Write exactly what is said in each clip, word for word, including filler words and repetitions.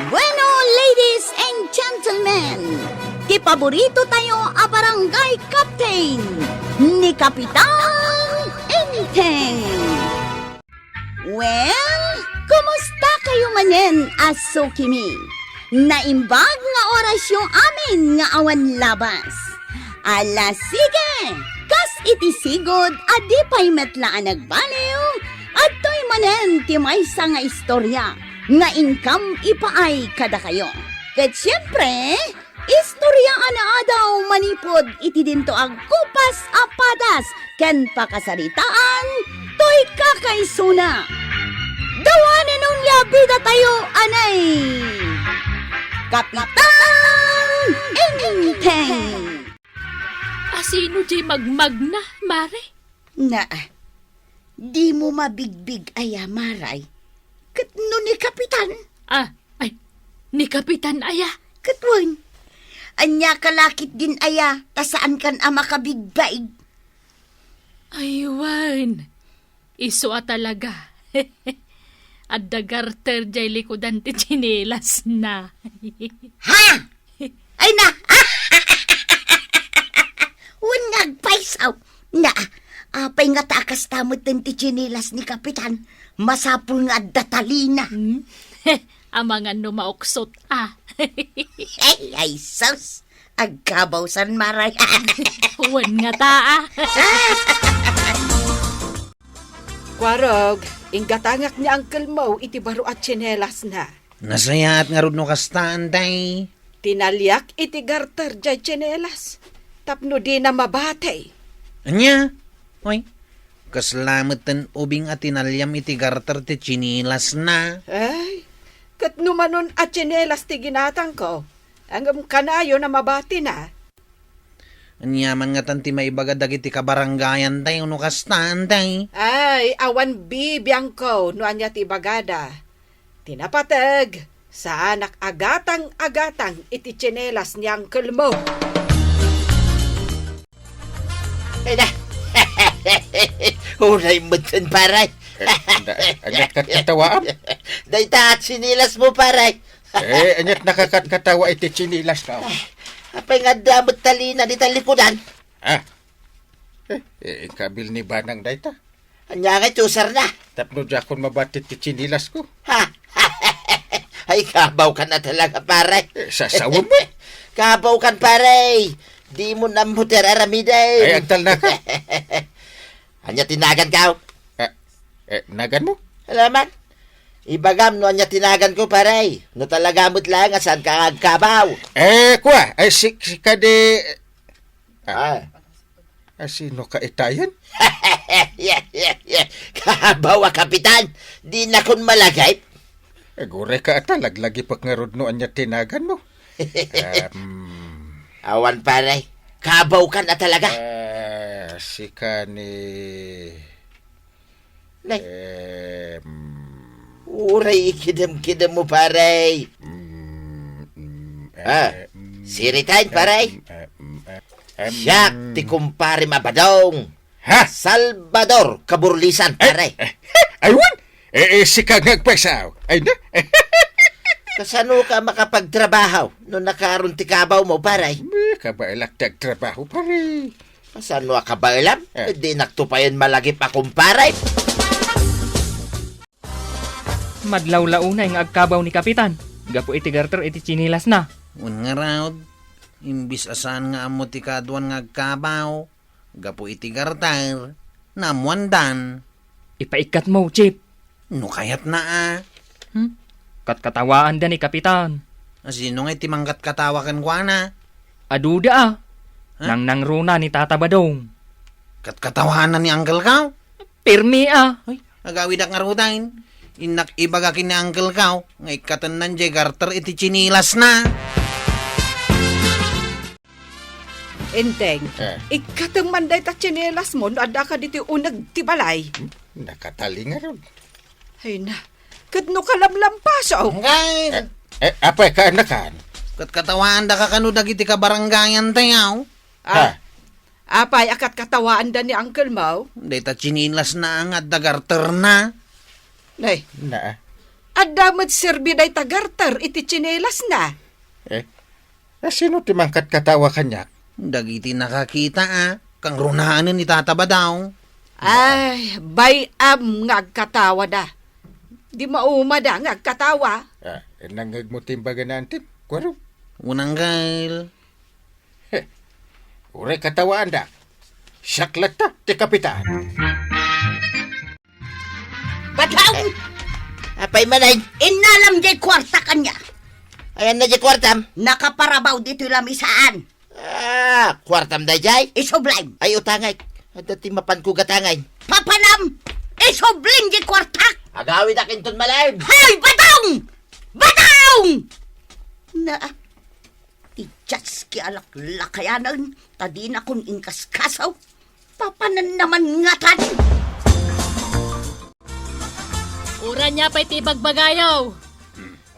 Bueno, ladies and gentlemen, ti paborito tayo a barangay captain, ni Kapitan Enteng. Well, kumusta kayo manen a sukimi? Naimbag nga orasyo amin nga awan labas. Ala, sige! Kas iti sigud a di pay met la a nagbaliw, adtoy manen ti maysa nga istorya nga inkam ipaay kadakayo. Ket siempre, istorya a naadaw manipud iti dinto agkupas a padas ken pakasaritaan toy kakaisuna. Dawanen onia bida tayo, anay! Kapitan Enteng! Asino di magmagna, Mare? Na, di mo mabigbig aya, Maray? Ket no ni Kapitan? Ah, ay, ni Kapitan aya? Ket wen, ania ka lakit din aya, ta saan kan a makabigbaig? Ay, wen. Isu a talaga. Adda garter jay likudan ti tsinelas na. Ha? Ay na! Wen nga agpaysaw. Na, apay nga ta kasta met ti tsinelas ni Kapitan? Masapul nga adda talina. Hmm? Amangan no mauksot, ah. Ay, ay, sus! Agkabaw san, Maray. Wen nga ta, ah. Kuarog, inggatangak ni Uncle Mo iti baro a tsinelas na. Nasayaat ngarud no kasta, Antay. Tinaliak iti garter jay tsinelas, tapno dina mabati. Ania? Oy, kasla met ten ubing a tinaliam iti garter ti tsinelas na. Ay, ket no manon a tsinelas ti ginatangko, ngem kanayon a mabatina. Ania man ngatan ti maibaga dagiti kabarangayan tayo no kasta, Antay? Ay, awan bibiangko no ania ti ibagada. Ti napateg, saanak agatang-agatang iti tsinelas ni Uncle Mo. Ay na. Uray met ken, pare. Eh, da-, ania ket katawaam? Dayta a tsinelas mo, pare. Eh, aniat nakakatkatawa iti tsinelas ko? Apay nga adda met talina dita likudan? Ah. Eh, eh, kabil ni Banang dayta. Ania nga ti usarna? Tapno diakon mabati ti tsinelas ko. Ha? Ay, kabaw ka na talaga, pare. Eh, sasawa mo. Kabaw kan, pare. Di mo na mo ti aramiden. Ay, agtalna ka. Ania ti nagan ka? Eh, eh, nagan mo? Alaman. Ibagam no ania ti nagan ko, pare. No talaga met laeng a saan ka nga agkabaw. Eh, kua, ay, si, si kadi, ah. Ah. Ah, sino ka itayan? Yeah, yeah, yeah. Kabaw a kapitan. Di nakon malagip. Aguray ka ata, laglagipek ngarud no ania ti nagan mo. Em. Awan, pare. Kabaw ka na talaga. Ah, sika ni Nay. Em. Uray ikidem-kidem mo, pare. Mm, mm, Ah, eh, mm, siritaen, pare. Em, em, em, em. Siak ti kumpare Mabadong. Ha? Salvador Kaburlisan, Eh, pare. Eh, aywan! Eh, eh, sika nga agpaysaw. Ay na? Kasano ka makapagtrabaho no nakaron ti kabaw mo, pare? Eh, kabaelak ti agtrabaho, pare. Kasano a kabaelam? Eh. Di naktupayan malagip a kumpare. Madlawlaw unay nga agkabaw ni Kapitan, gapu iti garter iti tsinelas na. Wen ngarud, imbis a saan nga ammo ti kaaduan nga agkabaw, gapu iti garter, naammoandan. Ipaikkat mo, Chief. No kayatna a. Hmm? Katkatawaanda ni Kapitan. A, sino nga iti mangkatkatawa kenkuana? Aduda a. Ha? Nangnangruna ni Tata Badong. Katkatawaanna ni Uncle Kaw? Pirmi a. Ay, agawidak ngaruden. Innak ibaga ken ni Uncle Kaw nga ikkatennan jay garter iti tsinelas na. Enteng, Eh. ikkatem man dayta tsinelas mo no adda ka ditoy uneg ti balay. Hmm? Nakatali ngarud. Ay na, ket no kalamlampaso. Ngay. Eh, eh, apay ka, anakan? Ket katawaanda ka kano dagiti kabarangayan tayo? Ah. Ha? Apay a katkatawaanda ni Uncle Mo? Dayta tsinelas na nga adda garter na. Nay. Na. Adda met serbi dayta garter iti tsinelasna. Eh, a, sino ti mangkatkatawa kaniak? Dagiti nakakita, a. Kangrunaanen ni Tata Badong. Ay, bay-am nga agkatawada. Di maumada nga agkatawa. Ah, nangngegmo ti imbagana, Antim? Kuaro? Unanggal. Heh, uray katawaanda. Siak latta ti kapitan. Badong! Eh, apay manen? Innalam jay kuarta kaniak. Ayanna jay kuartam? Nakaparabaw ditoy lamisaan. Ah, kuartam dayjay? Isublim. Ay, utangek. Adda ti mapanko gatangay. Papanam! Isublim jay kuartak! Agawidak inton malim! Hay, Badong! Badong! Na, ti Dios ki alaklakayanen, ta dinakon inkaskaso. Papanannaman ngatan! Uray ania pay ti ibagbagayo.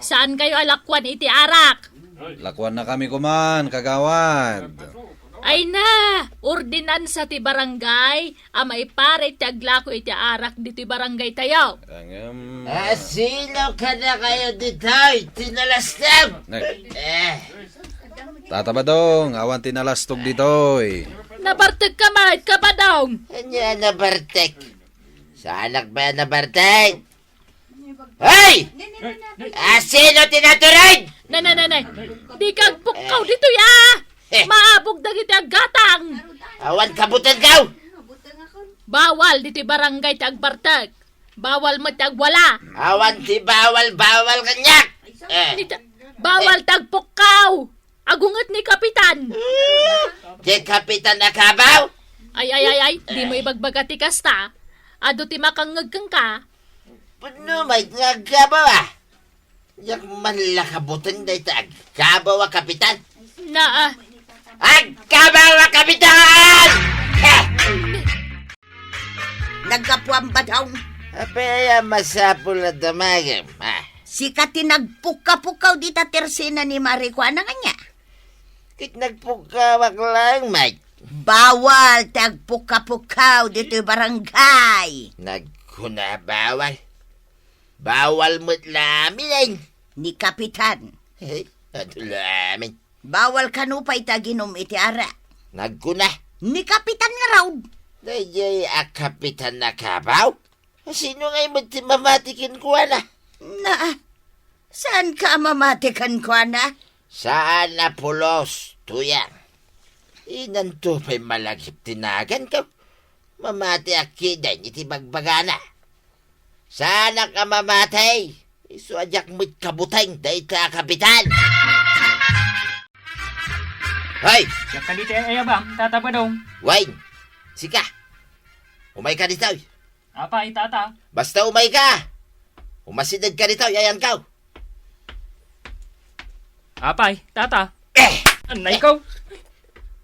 Saankayo a lakuan iti arak? Lakuannakami koman, kagawad. Ay na, ordinansa ti barangay a maiparit ti aglako iti arak ditoy barangaytayo. Ngem, a, sino kadakayo ditoy? Tinalastog! Ay. Eh. Tata Badong, awan ti nalastog ditoy. Nabartek ka met, Kabadong. Ania nabartek? Saanak pay a nabartek? Hoy! A, sino ti natured? Nay, nay, nay, nay. Dika agpukkaw ditoy, a! Eh. Maabog dagiti aggatang. Awan kabutengko. Bawal ditoy barangay ti agbartek. Bawal met ti agwala. Awan ti bawal, bawal kaniak. Eh. Dita-, bawal ti agpukkaw. Agunget ni Kapitan. Hmm? Ti Kapitan a kabaw? Ay, ay, ay, ay, dimo ibagbaga ti kasta. Adu ti makangngeg kenka. Pudno met nga agkabaw, a. Diak man la kabuteng dayta agkabaw a kapitan. Na, a. Agkabaw a kapitan! Heh! Naggapuam, Badong. Apay aya masapul a damagem, a? Sika ti nagpukka-pukkaw dita tersena ni Mare kuana nga ania? Ket nagpukkawak laeng, Mike. Bawal ti agpukka-pukkaw ditoy barangay. Nagkuna bawal? Bawal met lamin, ay. Ni Kapitan. Hey, adu lamin. Bawal kano pay ti aginum iti arak. Nagkuna. Ni Kapitan ngarud. Dayjay a kapitan a kabaw? Sino ngay met ti mamati kenkuana? Na, saanka a mamati kenkuana? Saan a pulos, Tuyang. Inanto pay malagip ti naganko. Mamati a kiden iti bagbagana. Saanak a mamati. Isu a diak met kabuteng dayta a kapitan. Hoy! Diak kaditi ay-ayabam, Tata Badong. Wen, sika. Umayka ditoy. Apay, Tata. Basta umayka. Umasidegka ditoy, ayanko. Apay, Tata. Eh! Annayko.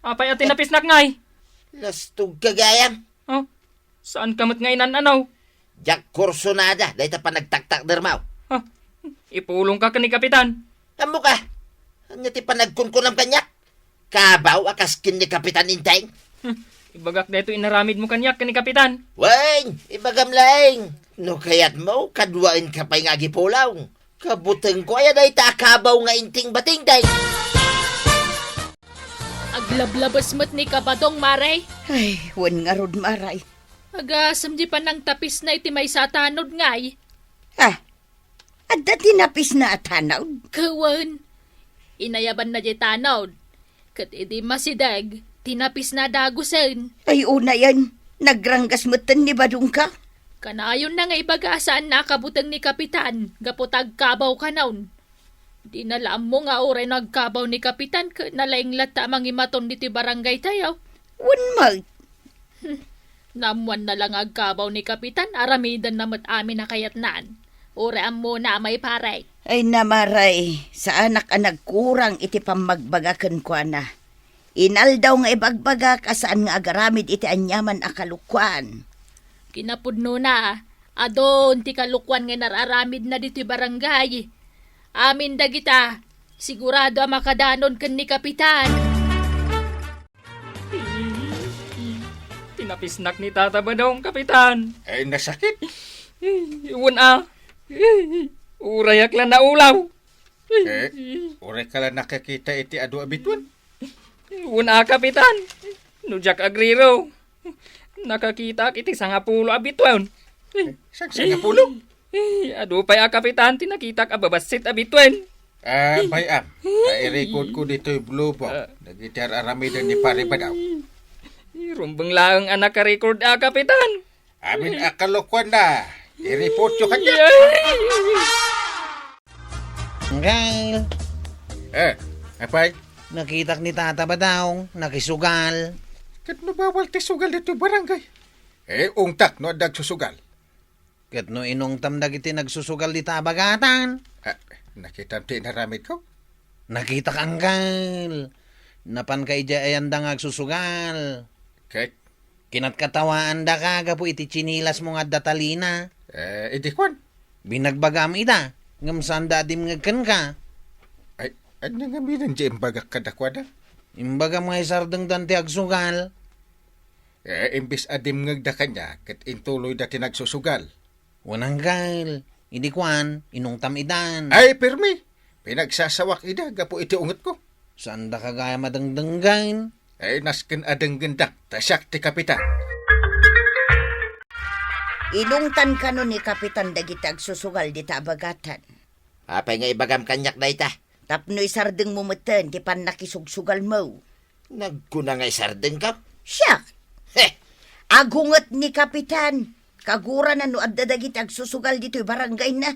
Apay a tinapisnak ngay? Lastogka gayam. Oh, saanka met nga inan-anaw? Diak kursunada dayta panagtaktakdermo. Ha? Ipulongka ken ni Kapitan. Ammoka, ania ti panagkunkunam kaniak? Kabaw a kas ken ni Kapitan Enteng? Hmm, ibagak daytoy inaramidmo kaniak ken ni Kapitan. Wen, ibagam laeng. No kayatmo, kaduaenka pay nga agipulong. Kabutengko aya dayta a kabaw nga Enteng Batengteng? Aglablabes met ni Kabadong, Mare. Ay, wen ngarud, Mare. Agasem di panangtapisna iti maysa a tanod ngay. Ah, adda tinapisna a tanod? Wen, inayabanna diay tanod. Ket idi masideg, tinapisna a dagusen. Ay, unayen, nagranggas metten ni Badongka. Kanayonna nga ibaga a saanna a kabuteng ni Kapitan gapu ta agkabaw kanon. Dina la ammo nga uray no agkabaw ni Kapitan ket nalaing latta a mangimaton ditoy barangaytayo. Wen met. Hmm. Naammoanna la nga agkabaw ni Kapitan, aramidenna met amin a kayatnan. Uray ammona a maiparit. Ay, Mare, saanak a nagkurang iti pammagbaga kenkuana. Inaldaw nga ibagbagak a saan nga agaramid iti aniaman a kalokuan. Kinapudnona, adun ti kalokuan nga inar-aramidna ditoy barangay. Amin dagita, sigurado a makadanon ken ni Kapitan. Tinapisnak ni Tata Badong, Kapitan. Ay, nasakit. Wen a. Urayak la naulaw. Eh, uray ka la nakakita iti adu a bituen? Wen a, Kapitan. No diak agriro, nakakitaak iti sangapulo a bituen. Eh, sang-, sangapulo? Eh, adu pay a, Kapitan, ti nakitak a babassit a bituen. Ah, bay-am. Ta i-record ko ditoy Blue Book. Ah. Dagiti ar-aramiden ni Pare Badaw. Rumbeng laeng a naka-record a, Kapitan. Amin a kalokuanna, i-report yo kaniak. Angkel. Eh, apay? Nakitak ni Tata Badaw, nakisugal. Ket no bawal ti sugal ditoy barangay? Eh, ungtak no adda agsusugal. Ket no inungtam dagiti nagsusugal dita a bagatan? Ah, nakitam ti inaramidko? Nakitak, Angkel. Napanka idiay ayanda nga agsusugal. Ket? Kinatkatawaandaka gapu iti tsinilasmo nga adda talina. Eh, idi kuan? Binagbagam ida, ngem saanda a dimngeg kenka. Ay, ania ngamin diay imbagak kadakuada? Imbagam nga isardengdan ti agsugal. Eh, imbes a dimngegda kaniak, ket intuloyda ti nagsusugal. Wen, Angkel, idi kuan, inungtam idan. Ay, pirmi! Pinagsasawak ida gapu iti ungetko. Saandaka gayam a dengdenggen? Ay, nasken a denggendak, ta siak ti kapitan. Inungtan kano ni Kapitan dagiti agsusugal dita a bagatan. Apay nga ibagam kaniak dayta? Tapno isardengmo metten ti pannakisugsugalmo. Nagkuna nga isardengko? Siak. He! Agunget ni Kapitan. Kagurana no adda dagiti agsusugal ditoy barangayna.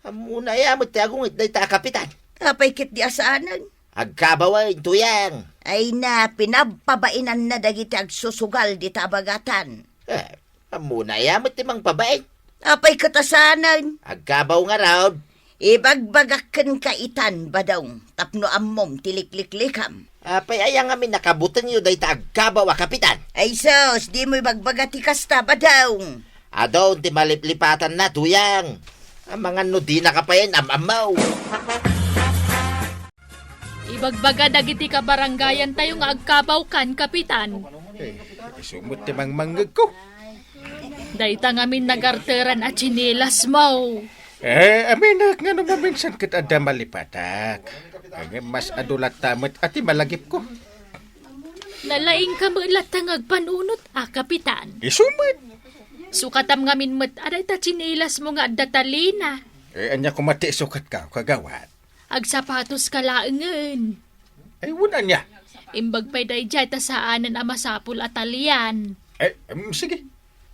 Ammona aya met ti agunget dayta a kapitan? Apay ketdi a saanen? Agkabawen, Tuyang. Ay na, pinagpabainanna dagiti agsusugal dita a bagatan. Eh, ammona aya met ti mangpabain? Apay ket a saanen? Agkabaw ngarud. Ibagbagak kenka itan, Badong, tapno ammom ti likliklikam. Apay aya ngamin a kabutengyo dayta agkabaw a kapitan? Ay sus, dimo ibagbaga ti kasta, Badong. Adun ti maliplipatanna, Tuyang. Amangan no dinaka payen am-ammaw. Ibagbaga dagiti kabarangayantayo nga agkabawkan, Kapitan. Eh, isu met ti mangmangngegko. Dayta ngamin nagarteran a tsinelasmo. Eh, aminek nga no maminsan ket adda malipatak. Ngem mas adu latta met a ti malagipko. Nalaingka met latta nga agpanunot a, Kapitan. Isu met. Sukatam ngamin met a dayta tsinelasmo nga adda talina. Eh, ania koma ti isukatka, kagawad? Agsapatoska laengen. Ay, wen ania? Imbag pay daydiay ta saanen a masapul a talian. Ay, em, sige.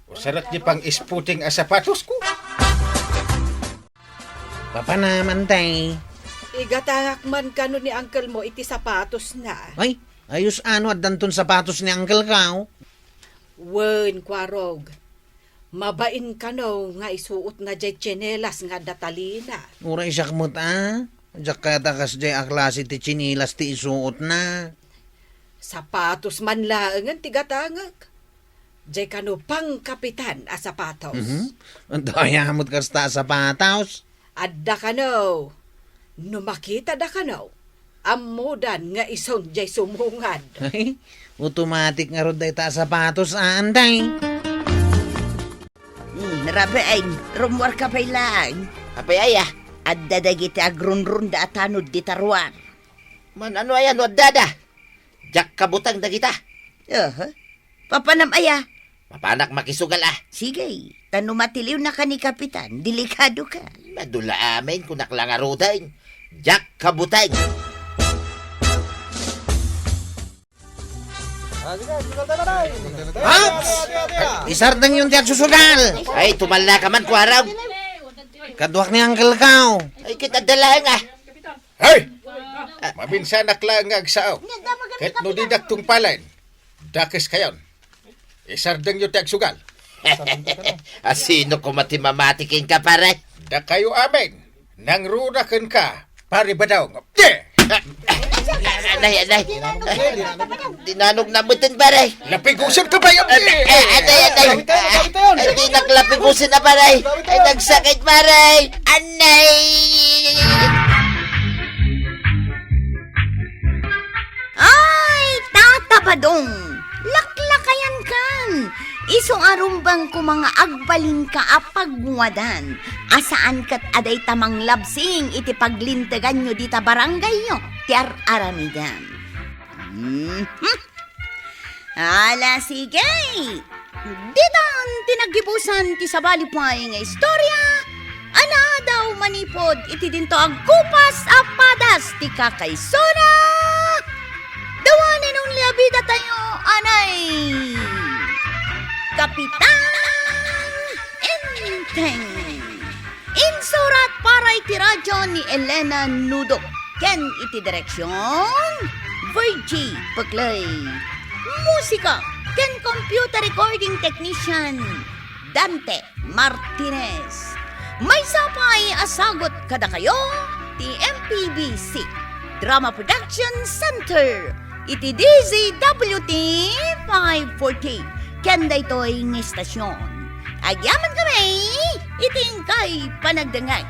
Usarek ti pang-isputing a sapatosko. Papanam, Antay. Igatangak man kano ni angkelmo iti sapatosna. Ay, ayos ano addanton sapatos ni angkelko? Wen, Kuarog. Mabain kano nga isuotna jay tsinelas nga adda talina. Uray siak met a. Diak kayat a kasjay a klase ti tsinelas ti isuotna. Sapatos man laengen ti gatangek. Jay kano pangkapitan a sapatos. Mhm. Ania met kasta a sapatos? Adda kano. No makitada kano, ammodan nga isun jay sumungad. Ay, automatic ngarud dayta a sapatos, a, Antay. Hmm, Raben, rummuarka pay laeng. Apay aya? Adda dagiti agrunrunda a tanod dita ruar. Man, ano aya no addada? Diak kabuteng dagita. Aha. Papanam aya? Mapanak makisugal a. Sige, ta no matiliwnaka ni Kapitan, delikadoka. Madula amin, kunak la ngaruden. Diak kabuteng. Hans! Isardengyon ti agsusugal! Ay, tumalna ka man, Kuarog. Kaduak ni Uncle Kao. Ay, kita da laeng, ah. Hey! Maminsanak laeng nga agsao. Ket no didak tungpalen, dakeskayon. Isardengyo ti agsugal. Asino koma ti mamati kenka, pare? Dakayo amin. Nangruna kenka, Pare Badong. Anay, anay. Dinanogna metten, pare. Lapigusen ka ba yan? Eh, eh, anay, anay. Ay, dinak lapigusen a, pare. Ay, nagsakit, pare. Anay! Ay, Tata Badong, laklakayankan. Isu a rumbeng koma nga agbalinka a pagwadan, a saan ket a dayta manglabsing iti paglinteganyo dita barangayyo ti ar-aramidem. Mhm. Ala, sige! Ditan ti naggibusan ti sabali pay nga istorya a naadaw manipud iti dinto agkupas a padas ti kakaisuna. The one and only a bidatayo, anay Kapitan Enteng. Insurat para iti radyo ni Elena Nudo ken iti direksion, Virgie Peclay. Musika ken computer recording technician, Dante Martinez. Maysa pay a sagut kadakayo ti M P B C Drama Production Center iti D Z W T five forty. Ken daytoy nga istasyon, agyamankami iti inkay panagdengngeg.